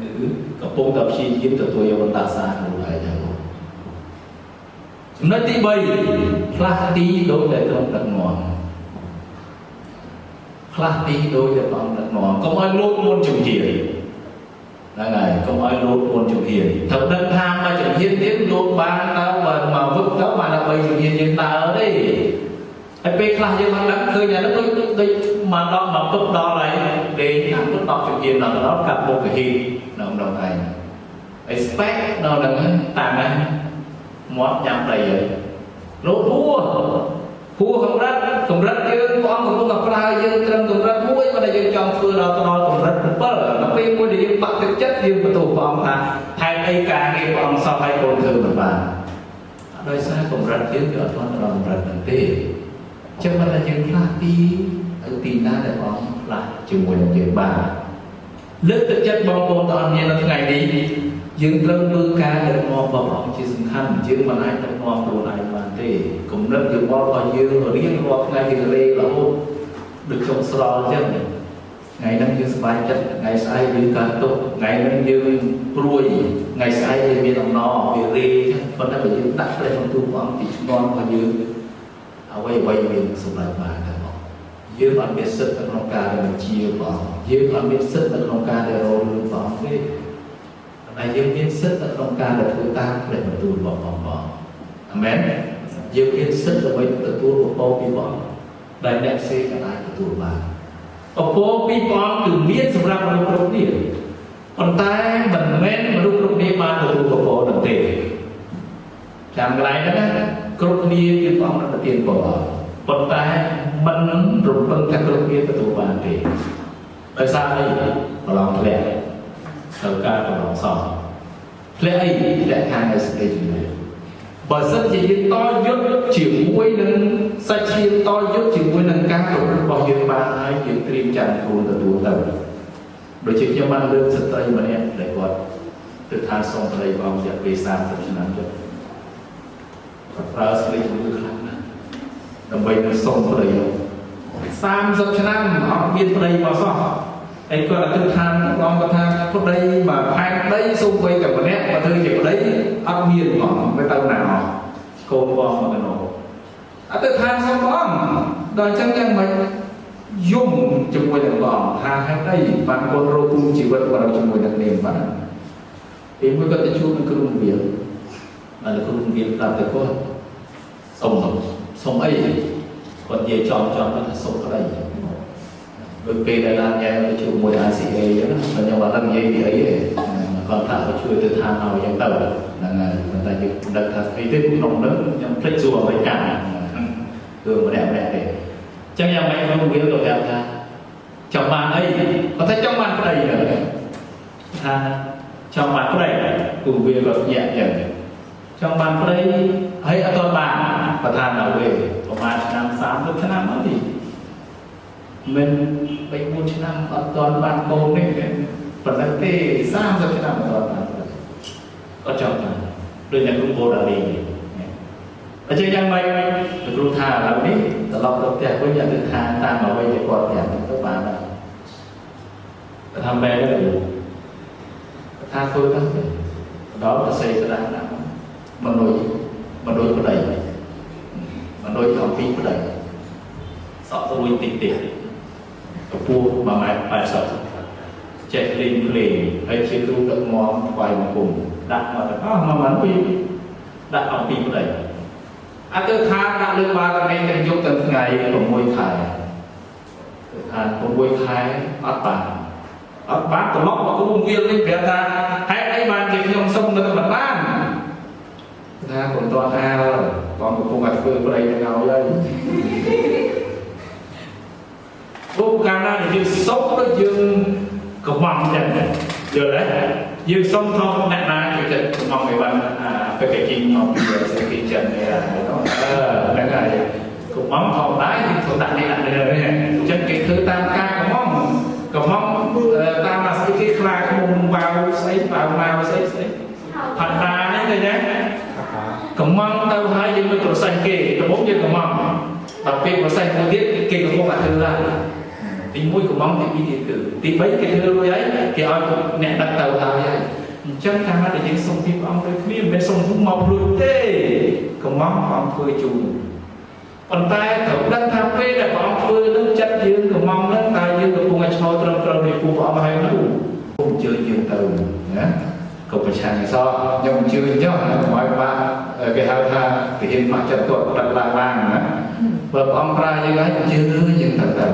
គឺកំពុងតែព្យាយាមទទួលយកបណ្ដាសាខ្លួនឯងហើយចំណុចទី3ផ្លាស់ទីដូចតែត្រង់ដឹកនាំផ្លាស់ទីដូចតែព្រះអង្គដឹកនាំកុំឲ្យលោតមុនជំហាន ហ្នឹងហើយកុំឲ្យលោតមុនជំហានត្រូវដឹងថាមួយជំហានទៀតលោតបានទៅបើមកវឹកទៅបានតែ3ជំហានយើងដើរទេហើយពេលខ្លះយើងមិនដឹងឃើញអានោះដូចដូចមកដល់មកពឹកដល់ហើយលេងតាមពឹក10ជំហានដល់ដល់កាត់មុខកហ៊ីនៅក្នុងឯង expect ដល់ហ្នឹងតាមហ្នឹងមាត់ញ៉ាំដីហើយលោតហួហួកម្រិតកម្រិតយើងព្រះអង្គកំពុងតែប្រើយើងត្រឹមកម្រិតមួយបើតែយើងចង់ធ្វើដល់ទៅដល់កម្រិត7ដល់ពេលមួយដែលយើងបាក់ទឹកចិត្តយើងបន្ទោសព្រះអង្គថាហេតុអីការងារព្រះអង្គសោះឲ្យកូនធ្វើមិនបានដោយសារកម្រិតយើងវាអត់ទាន់ទៅដល់កម្រិតហ្នឹងទេអញ្ចឹងមិនថាយើងផ្លាស់ទីទៅទីណាដែលព្រះអង្គផ្លាស់ជាមួយនឹងយើងបានលើកទឹកចិត្តបងប្អូនទាំងអស់គ្នានៅថ្ងៃនេះយើងត្រូវមើលការដឹកនាំរបស់ព្រះអង្គជាសំខាន់យើងមិនអាចដឹកនាំខ្លួនឯងបានទេគំនិតយោបល់របស់យើងរៀងរាល់ថ្ងៃយើងរេរហូតដូចខ្ញុំស្រល់អញ្ចឹងថ្ងៃហ្នឹងយើងសប្បាយចិត្តថ្ងៃស្អែកយើងកើតទុក្ខថ្ងៃហ្នឹងយើងព្រួយថ្ងៃស្អែកយើងមានអំណរវារេអញ្ចឹងប៉ុន្តែបើយើងដាក់ព្រះបន្ទូលព្រះអង្គទីឆ្ងល់របស់យើងអ្វីអ្វីមានសម្រាប់បានតែមកយើងអត់មានសិទ្ធិនៅក្នុងការដែលបញ្ជាព្រះអង្គយើងអត់មានសិទ្ធិនៅក្នុងការដែលរករឿងព្រះអង្គទេតែយើងមានសិទ្ធិនៅក្នុងការដែលធ្វើតាមព្រះបន្ទូលរបស់ព្រះអង្គអាមែនយើងមានសិទ្ធិដើម្បីទទួលពរពីព្រះអង្គដែលអ្នកផ្សេងក៏អាចទទួលបានពរពីព្រះអង្គគឺមានសម្រាប់មនុស្សគ្រប់គ្នាប៉ុន្តែមិនមែនមនុស្សគ្រប់គ្នាបានទទួលពរនោះទេចាំកន្លែងហ្នឹងណាគ្រប់គ្នាគឺព្រះអង្គនឹងប្រទានពរប៉ុន្តែមិនរំពឹងថាគ្រប់គ្នាទទួលបានទេដោយសារអីប្រឡងធ្លាក់ត្រូវការប្រឡងសោះធ្លាក់អីធ្លាក់ខាងនៃសេចក្តីជំនឿបើសិនជាយើងតយុទ្ធជាមួយនឹងសាច់ឈាមតយុទ្ធជាមួយនឹងការប្រព្រឹត្តរបស់យើងបានហើយយើងត្រៀមចាំខ្លួនទទួលទៅដូចជាខ្ញុំបានលើកស្ត្រីម្នាក់ដែលគាត់ទៅថាសុំប្តីបងរយៈពេល30ឆ្នាំចុះគាត់ប្រើសេចក្តីជំនឿខ្លាំងណាស់ដើម្បីនឹងសុំប្តីនោះ30ឆ្នាំអត់មានប្តីមកសោះហើយគាត់អធិដ្ឋានបងគាត់ថាប្តីមកផែនដីសូម្បីតែម្នាក់បើធ្វើជាប្តីអត់មានហ្មងមិនទៅណាអស់កូនបងមកកណោអធិដ្ឋានសុំបងដល់អញ្ចឹងយ៉ាងម៉េចយំជាមួយនឹងបងថាហេតុអីបានកូនរកគូជីវិតគាត់ជាមួយនឹងនាងបាទពេលមួយគាត់ទៅជួបនឹងគ្រូវិលបាទគ្រូវិលប្រាប់ទៅគាត់សុំសុំអីគាត់និយាយចំចំគាត់ថាសុំប្តីដូចពេលដែលឡានញ៉ែទៅជួបមួយ RCA អញ្ចឹងខ្ញុំអត់ដឹងនិយាយពីអីទេគាត់ថាឲ្យជួយទៅឋានឲ្យអញ្ចឹងទៅហ្នឹងហើយប៉ុន្តែយើងមិនដឹងថាស្អីទេក្នុងហ្នឹងខ្ញុំភ្លេចសួរអមេរិកគឺម្នាក់ម្នាក់ទេអញ្ចឹងយ៉ាងម៉េចគ្រូវិលក៏ប្រាប់ថាចង់បានអីគាត់ថាចង់បានប្តីទៅថាចង់បានប្តីគ្រូវិលក៏ញាក់អញ្ចឹងចង់បានប្តីហើយអត់ទាន់បានប្រធានដល់វិញប្រហែលឆ្នាំ30ឆ្នាំមកនេះមិន3 4ឆ្នាំអត់ទាន់បានកូននេះប៉ុណ្ណឹងទេ30ឆ្នាំអត់ទាន់បានគាត់ចង់បានដូចអ្នកគ្រូបូដាលីនេះអញ្ចឹងយ៉ាងម៉េចលោកគ្រូថាឥឡូវនេះត្រឡប់ទៅផ្ទះវិញអធិដ្ឋានតាមអ្វីដែលគាត់ប្រាប់ទៅបានហើយគាត់ថាមែនទេគាត់ថាធ្វើទៅដល់ទៅសេក្តារណាមនុយមនុយប្តីមនុយអំពីប្តីសក់រួយតិចតិចកម្ពស់1ម៉ែត្រ80ចេះលេងភ្លេងហើយជាគ្រូដឹកនាំថ្វាយបង្គំដាក់មកទាំងអស់មកមិនពីដាក់អំពីប្តីអត់ទៅថាដាក់លើបារមីទាំងយប់ទាំងថ្ងៃ6ខែទៅថា6ខែអត់បានអត់បានត្រឡប់មកគ្រូវាលនេះប្រាប់ថាហេតុអីបានជាខ្ញុំសុំនៅមិនបានថាកុំតន់អាលបងកំពុងតែធ្វើប្តីនឹងឲ្យហើយព្រោះកាលណាដែលយើងសុំដូចយើងកំងចឹងយល់ទេយើងសុំថតអ្នកណាចូលចិត្តកំងឲ្យបានអា packaging មកពីសេគីចិននេះអឺហ្នឹងហើយកំងធម្មតាយើងធ្វើដាក់នេះដាក់នេះអញ្ចឹងគេធ្វើតាមការកំងកំងតាមអាស្អីគេខ្លាឃ្មុំវ៉ាវស្អីវ៉ាវម៉ាវស្អីស្អីផាន់ដានេះឃើញទេកំងទៅហើយយើងមើលប្រសេះគេដំបូងយើងកំងដល់ពេលប្រសេះមួយទៀតគេកំពុងតែធ្វើហើយទី1កំងទី2គេធ្វើទី3គេធ្វើរួចហើយគេឲ្យអ្នកដឹកទៅហើយហើយអញ្ចឹងកាលណាដែលយើងសុំពីព្រះអង្គដូចគ្នាមិនមែនសុំមកភ្លួចទេកំងព្រះអង្គធ្វើជូនប៉ុន្តែត្រូវដឹងថាពេលដែលព្រះអង្គធ្វើនឹងចិត្តយើងកំងនឹងតើយើងកំពុងតែឈរត្រឹមត្រូវនៃពូព្រះអង្គហើយនោះអញ្ជើញយើងទៅ ឆាញ់អសោះខ្ញុំជឿចុះកុំឲ្យបាក់គេហៅថាទាហានមកចិត្តគាត់ដឹកឡើងបានណាបើព្រះអង្គប្រើយើងហើយជឿយើងត្រូវទៅ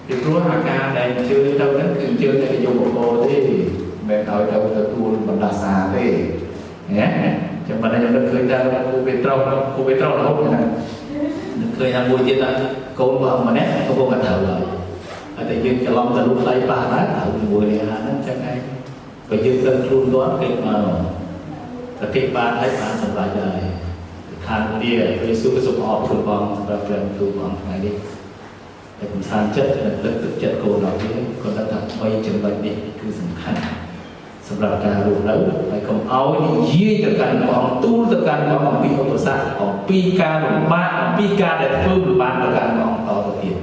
ពីព្រោះអាការដែលជឿទៅហ្នឹងគឺជឿតែយកបកទេមិនឲ្យទៅទទួលបណ្ដាសាទេណាចាំមិនខ្ញុំនឹកឃើញតែគូពេត្រុសគូពេត្រុសរហូតណានឹកឃើញថាមួយទៀតថាកូនរបស់ម្នាក់កំពុងតែត្រូវហើយហើយតែយើងច្រឡំទៅលូកដៃប៉ះដែរត្រូវជាមួយនេះហ្នឹងចឹងឯងបើយើងដឹងខ្លួនគាត់គេមកសតិបានហើយបានសម្រេចហើយឋាននេះព្រះយេស៊ូវក៏សូមអរគុណបងសម្រាប់ព្រះបន្ទូលបងថ្ងៃនេះតែកំសាន្តចិត្តនិងលើកទឹកចិត្តកូនដល់វាគាត់ដឹងថា3ចំណុចនេះគឺសំខាន់សម្រាប់ការរស់នៅហើយកុំឲ្យនិយាយទៅកាន់ព្រះអង្គទូលទៅកាន់ព្រះអង្គអំពីឧបសគ្គអំពីការលំបាកអំពីការដែលធ្វើមិនបានទៅកាន់ព្រះអង្គតទៅទៀត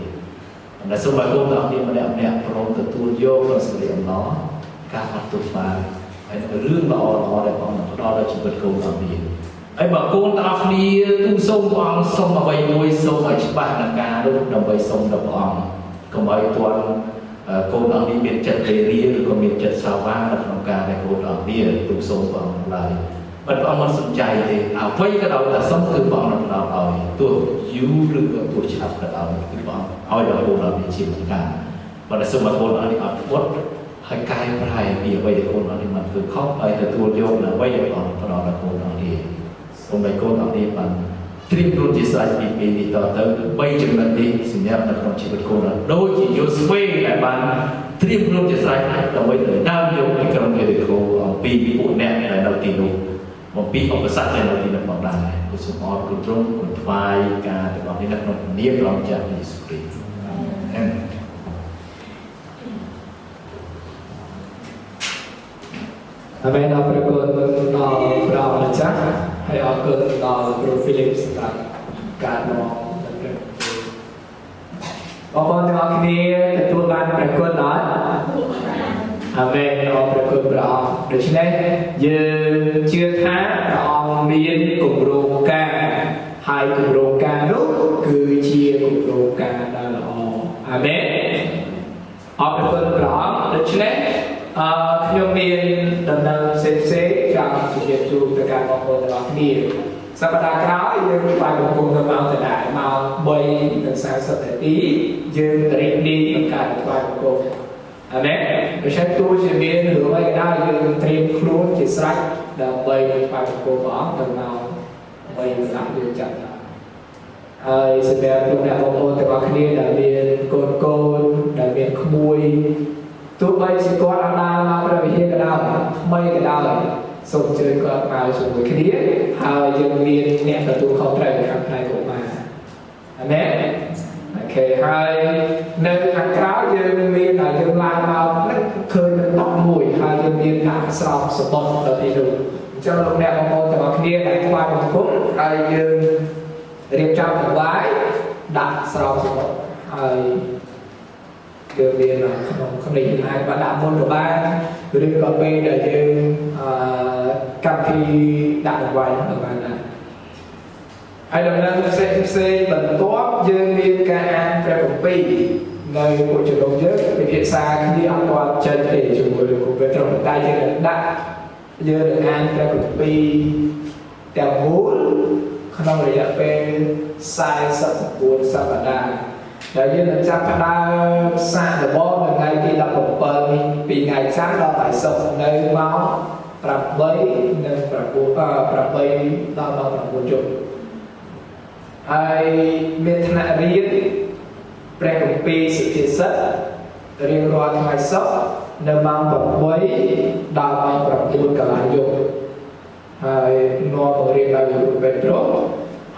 តែសូមឲ្យកូនទាំងអស់គ្នាម្នាក់ម្នាក់ព្រមទទួលយកក្នុងសេចក្តីអំណរការអត់ទោសបានហើយរឿងល្អល្អដែលព្រះអង្គនឹងផ្ដល់ដល់ជីវិតកូនទាំងអស់គ្នាហើយបើកូនទាំងអស់គ្នាទូលសូមព្រះអង្គសូមអ្វីមួយសូមឲ្យច្បាស់នឹងការនោះដើម្បីសូមដល់ព្រះអង្គកុំឲ្យទាន់កូនអស់នេះមានចិត្តរេរាឬក៏មានចិត្តសាវានៅក្នុងការដែលកូនអស់នេះទូលសូមព្រះអង្គឡើយបើព្រះអង្គមិនសំចៃទេអ្វីក៏ដោយតែសុំគឺព្រះអង្គនឹងផ្ដល់ឲ្យទោះយូរឬក៏ទោះឆាប់ក៏ដោយគឺព្រះអង្គឲ្យដល់កូនអស់នេះជាមិនការបើតែសូមឲ្យកូនអស់នេះអត់ធ្មត់ហើយកែប្រែពីអ្វីដែលកូនអស់នេះបានធ្វើខុសហើយទទួលយកនៅអ្វីដែលព្រះអង្គផ្ដល់ដល់កូនអស់នេះសូមឲ្យកូនអស់នេះបានត្រៀមខ្លួនជាស្រេចពីពេលនេះតទៅ3ចំណុចនេះសម្រាប់នៅក្នុងជីវិតកូនដូចជាយូស្វេដែលបានត្រៀមខ្លួនជាស្រេចដើម្បីទៅដើមយកទីក្រុងយេរីកូអំពីពួកអ្នកដែលនៅទីនោះអំពីឧបសគ្គដែលនៅទីនោះផងដែរគឺសូមអរគុណទ្រង់គុណថ្វាយការទាំងអស់នេះនៅក្នុងនាមព្រះម្ចាស់យេស៊ូវគ្រីស្ទអាមែន អាមែនអរព្រះគុណដល់ព្រះអង្គម្ចាស់ហើយអរគុណដល់គ្រូហ្វីលីបសម្រាប់ការនាំដល់ព្រះបន្ទូលបងប្អូនទាំងអស់គ្នាទទួលបានព្រះគុណអត់អាមែនអរព្រះគុណព្រះអង្គដូច្នេះយើងជឿថាព្រះអង្គមានគម្រោងការហើយគម្រោងការនោះគឺជាគម្រោងការដ៏ល្អអាមែនអរព្រះគុណព្រះអង្គដូច្នេះអឺខ្ញុំមានដំណឹងផ្សេងផ្សេងចង់ជម្រាបជូនទៅកាន់បងប្អូនទាំងអស់គ្នាសប្តាហ៍ក្រោយយើងថ្វាយបង្គំនៅម៉ោងដដែលម៉ោង3:40នាទីយើងតរិនេះក្នុងការថ្វាយបង្គំអាមែនដូច្នេះទោះជាមានរឿងអីក៏ដោយយើងត្រៀមខ្លួនជាស្រេចដើម្បីថ្វាយបង្គំព្រះអង្គនៅម៉ោង3កន្លះយើងចាប់ដល់ហើយសម្រាប់លោកអ្នកបងប្អូនទាំងអស់គ្នាដែលមានកូនកូនដែលមានក្មួយទោះបីជាគាត់អត់ដើរមកព្រះវិហារក៏ដោយថ្មីក៏ដោយសូមអញ្ជើញគាត់មកជាមួយគ្នាហើយយើងមានអ្នកទទួលខុសត្រូវខាងផ្នែកកុមារអាមែន OK ហើយនៅខាងក្រៅយើងមានតែយើងឡើងមកហ្នឹងឃើញនឹងតុមួយហើយយើងមានដាក់ស្រោមសំបុត្រដល់ទីនោះអញ្ចឹងលោកអ្នកបងប្អូនទាំងអស់គ្នាដែលថ្វាយបង្គំហើយយើងរៀបចំដង្វាយដាក់ស្រោមសំបុត្រហើយយើងមានក្នុងគ្នាអាចបើដាក់មុនក៏បានឬក៏ពេលដែលយើងអឺកម្មវិធីដាក់ដង្វាយក៏បានដែរហើយដំណឹងផ្សេងផ្សេងបន្ទាប់យើងមានការអានព្រះគម្ពីរនៅពួកជំនុំយើងពិភាក្សាគ្នាអត់ទាន់ចេញទេជាមួយលោកគ្រូពេត្រុសតែយើងនឹងដាក់យើងនឹងអានព្រះគម្ពីរទាំងមូលក្នុងរយៈពេល49សប្តាហ៍ដែលយើងនឹងចាប់ផ្ដើមសាកល្បងនៅថ្ងៃទី17នេះពីថ្ងៃច័ន្ទដល់ថ្ងៃសុក្រនៅម៉ោង8និង9 8ដល់ម៉ោង9យប់ហើយមានថ្នាក់រៀនព្រះគម្ពីរសុភាសិតរៀងរាល់ថ្ងៃសុក្រនៅម៉ោង8ដល់ម៉ោង9កន្លះយប់ហើយនាំមករៀនដោយលោកពេត្រុស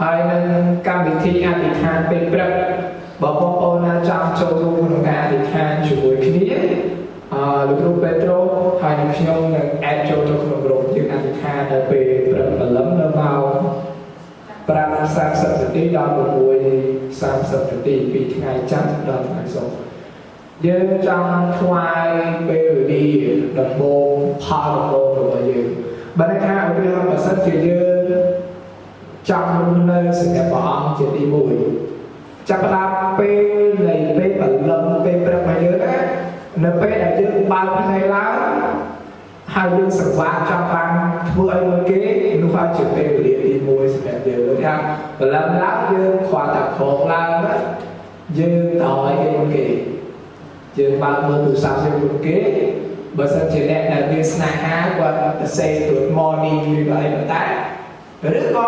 ហើយនឹងកម្មវិធីអធិដ្ឋានពេលព្រឹកបើបងប្អូនណាចង់ចូលរួមក្នុងការអធិដ្ឋានជាមួយគ្នាអឺលោកគ្រូពេត្រុសហើយនឹងខ្ញុំនឹង add ចូលទៅក្នុងក្រុមយើងអធិដ្ឋាននៅពេលព្រឹកព្រលឹមនៅម៉ោង5:30នាទីដល់6:30នាទីពីថ្ងៃច័ន្ទដល់ថ្ងៃសុក្រយើងចង់ថ្វាយពេលវេលាដំបូងផលដំបូងរបស់យើងបើន័យថាឧទាហរណ៍បើសិនជាយើងចង់រស់នៅសម្រាប់ព្រះអង្គជាទី1ចាប់ផ្ដើមពេលនៃពេលព្រលឹមពេលព្រឹករបស់យើងណានៅពេលដែលយើងបើកភ្នែកឡើង ហើយយើងសង្វាតចង់បានធ្វើអីមួយគេនោះហើយជាពេលវេលាទី1សម្រាប់យើងថាព្រលឹមឡើងយើងគ្រាន់តែក្រោកឡើងយើងតឲ្យគេមុនគេយើងបើកមើលទូរស័ព្ទយើងមុនគេបើសិនជាអ្នកដែលមានស្នេហាគាត់ទៅ say good morning ឬក៏អីប៉ុន្តែឬក៏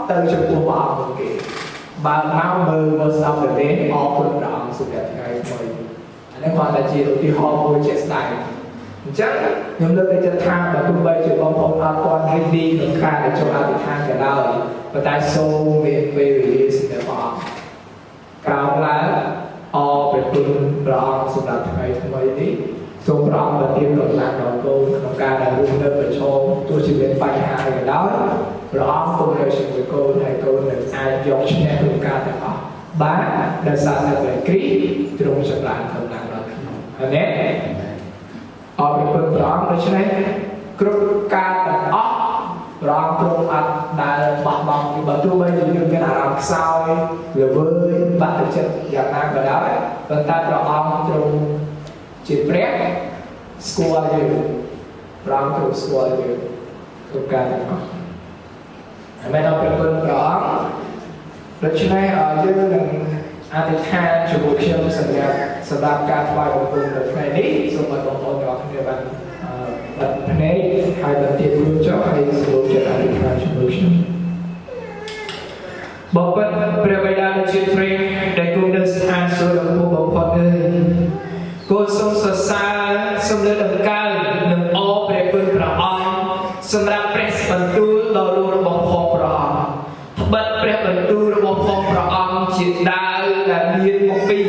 ទៅចំពោះព្រះអង្គមុនគេបើកមកមើល verse of the day អរគុណព្រះអង្គសម្រាប់ថ្ងៃថ្មីអានេះគ្រាន់តែជាឧទាហរណ៍មួយជាក់ស្ដែងអញ្ចឹងខ្ញុំលើកទឹកចិត្តថាបើទោះបីជាបងប្អូនអត់ទាន់ ready ក្នុងការដែលចូលអធិដ្ឋានក៏ដោយប៉ុន្តែសូមមានពេលវេលាសម្រាប់ព្រះអង្គក្រោមឡើងអរព្រះគុណព្រះអង្គសម្រាប់ថ្ងៃថ្មីនេះសូមព្រះអង្គប្រទានកម្លាំងដល់កូនក្នុងការដែលរស់នៅប្រឈមទោះជាមានបញ្ហាអីក៏ដោយព្រះអង្គគង់នៅជាមួយកូនហើយកូននឹងអាចយកឈ្នះក្នុងការទាំងអស់បានដោយសារតែព្រះគ្រីស្ទទ្រង់ចម្រើនកម្លាំងដល់ខ្ញុំអាមែនអរព្រះគុណព្រះអង្គដូច្នេះគ្រប់ការទាំងអស់ព្រះអង្គទ្រង់អត់ដែលបោះបង់បើទោះបីជាយើងមានអារម្មណ៍ខ្សោយល្វើយបាក់ទឹកចិត្តយ៉ាងណាក៏ដោយប៉ុន្តែព្រះអង្គទ្រង់ជាព្រះស្គាល់យើងព្រះអង្គទ្រង់ស្គាល់យើងគ្រប់ការទាំងអស់អាមែនអរព្រះគុណព្រះអង្គដូច្នេះយើងនឹងអធិដ្ឋានជាមួយខ្ញុំសម្រាប់ការថ្វាយបង្គំនៅថ្ងៃនេះសូមឲ្យបងប្អូនទាំងអស់គ្នាបានបិទភ្នែកហើយបន្ទាបខ្លួនចុះហើយសូមចិត្តអធិដ្ឋានជាមួយខ្ញុំបបិទ្ធព្រះបិតាដ៏ជាព្រះដែលគង់នៅស្ថានសួគ៌ដ៏ខ្ពស់បំផុតអើយកូនសូមសរសើរសូមលើកតម្កើងនិងអរព្រះគុណព្រះអង្គសម្រាប់ព្រះបន្ទូលដ៏រស់របស់ផងព្រះអង្គត្បិតព្រះបន្ទូលរបស់ផងព្រះអង្គជាដាវដែលមានមុខពីរ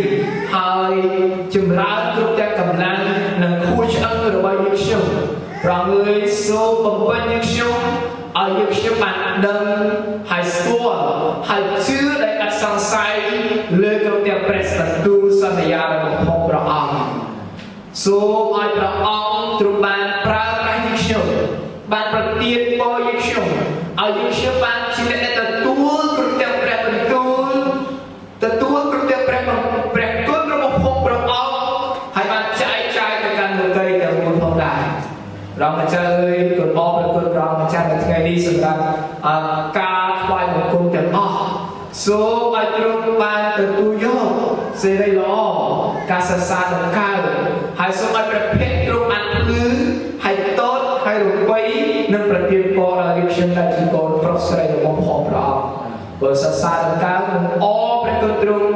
ហើយចម្រើនគ្រប់ទាំងកម្លាំងនិងខួរឆ្អឹងរបស់យើងខ្ញុំព្រះអង្គអើយសូមបំពេញយើងខ្ញុំឲ្យយើងខ្ញុំបានដឹងហើយស្គាល់ហើយជឿដោយឥតសង្ស័យលើគ្រប់ទាំងព្រះបន្ទូលសន្យារបស់ផងព្រះអង្គសូមឲ្យព្រះអង្គទ្រង់បានប្រើប្រាស់យើងខ្ញុំបានប្រទានពរយើងខ្ញុំឲ្យយើងខ្ញុំបានជាអ្នកដែលទទួលគ្រប់ទាំងព្រះបន្ទូលទទួលគ្រប់ទាំងព្រះព្រះគុណរបស់ផងព្រះអង្គហើយបានចែកចាយទៅកាន់លោកីទាំងមូលផងដែរព្រះម្ចាស់អើយគុណអរព្រះគុណព្រះម្ចាស់នៅថ្ងៃនេះសម្រាប់ការថ្វាយបង្គំទាំងអស់សូមឲ្យទ្រង់បានទទួលយកសិរីល្អការសរសើរដង្កើងហើយសូមឲ្យព្រះភ័ក្ត្រទ្រង់បានភ្លឺហើយតូចហើយរពៃនិងប្រទានពរដល់យើងខ្ញុំដែលជាកូនប្រុសស្រីរបស់ផងព្រះអង្គបើសរសើរដង្កើងនិងអរព្រះគុណទ្រង់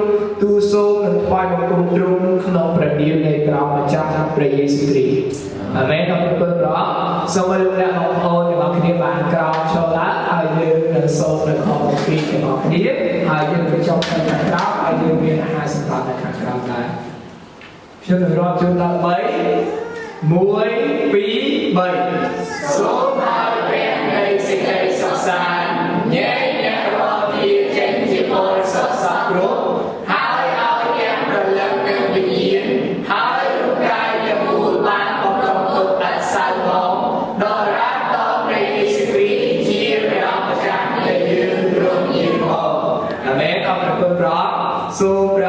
ទូលសូមនិងថ្វាយបង្គំទ្រង់ក្នុងព្រះនាមនៃព្រះម្ចាស់ព្រះយេស៊ូវគ្រីស្ទអាមែនអរគុណព្រះអង្គសូមឲ្យលោកអ្នកបងប្អូនទាំងអស់គ្នាបានក្រោកឈរឡើងហើយយើងនឹងសូត្រនៅខពីរទាំងអស់គ្នាហើយយើងទៅចុះទៅខាងក្រោមហើយយើងមានអាហារសម្រាប់នៅខាងក្រោមដែរខ្ញុំនឹងរាប់ជូនដល់3 1 2 3 សូមឲ្យព្រះនៃសេចក្តីសុខសាន្តញែកអ្នករាល់គ្នាចេញជាបរិសុទ្ធសព្វគ្រប់ហើយឲ្យទាំងព្រលឹងនិងវិញ្ញាណហើយរូបកាយទាំងមូលបានបំរុងទុកឥតសៅហ្មងដល់រាបដល់ព្រះយេស៊ូវគ្រីស្ទជាព្រះអម្ចាស់នៃយើងទ្រង់យាងមក អាមែនអរគុណព្រះអង្គសូម